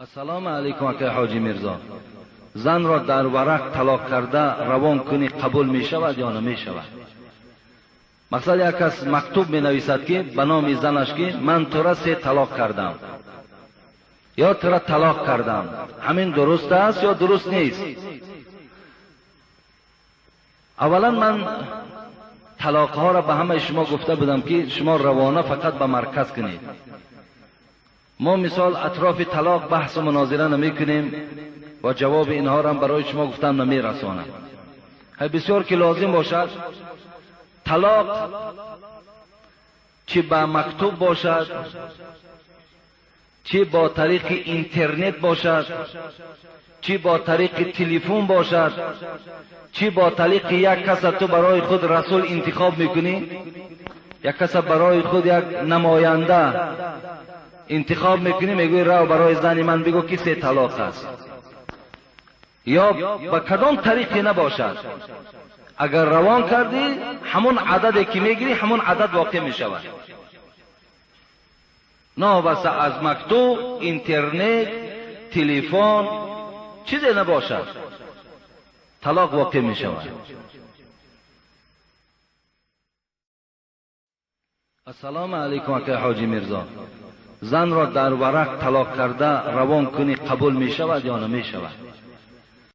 Ассалому алайкум, акай Ҳоҷӣ Мирзо. Занро дар варақ талоқ карда равон кунӣ, қабул мешавад ё намешавад? Мақсад, як кас мактуб менависад, ки ба номи занаш, ки ман тура се талоқ кардам ё тура талоқ кардам. Ҳамин дуруст аст ё дуруст нест? Аввалан, ман талоқҳоро ба ҳамаи шумо гуфта будам, ки шумо равона фақат ба марказ кунед. Мо, мисол, атрофи талоқ баҳсу мунозира намекунем ва ҷавоби инҳоро барои шумо гуфтам намерасонам. Бисёр ки лозим бошад, талоқ чӣ ба мактуб бошад, чӣ бо тариқи интернет бошад, чӣ бо тариқи телефон бошад, чӣ бо тариқи як каса ту барои худ расул интихоб мекунӣ, як каса барои худ як намоянда интихоб мекунӣ, мегӯӣ: рав, барои зани ман бигӯ, ки се талоқ аст, ё ба кадом тариқе набошад, агар равон кардӣ, ҳамон ададе ки мегирӣ, ҳамон адад воқеъ мешавад. Новобаста аз мактуб, интернет, телефон, чизе набошад, талоқ воқеъ мешавад. Ассалому алайкум, акай Ҳоҷӣ Мирзо. Занро дар варақ талоқ карда равон кунӣ, қабул мешавад ё намешавад?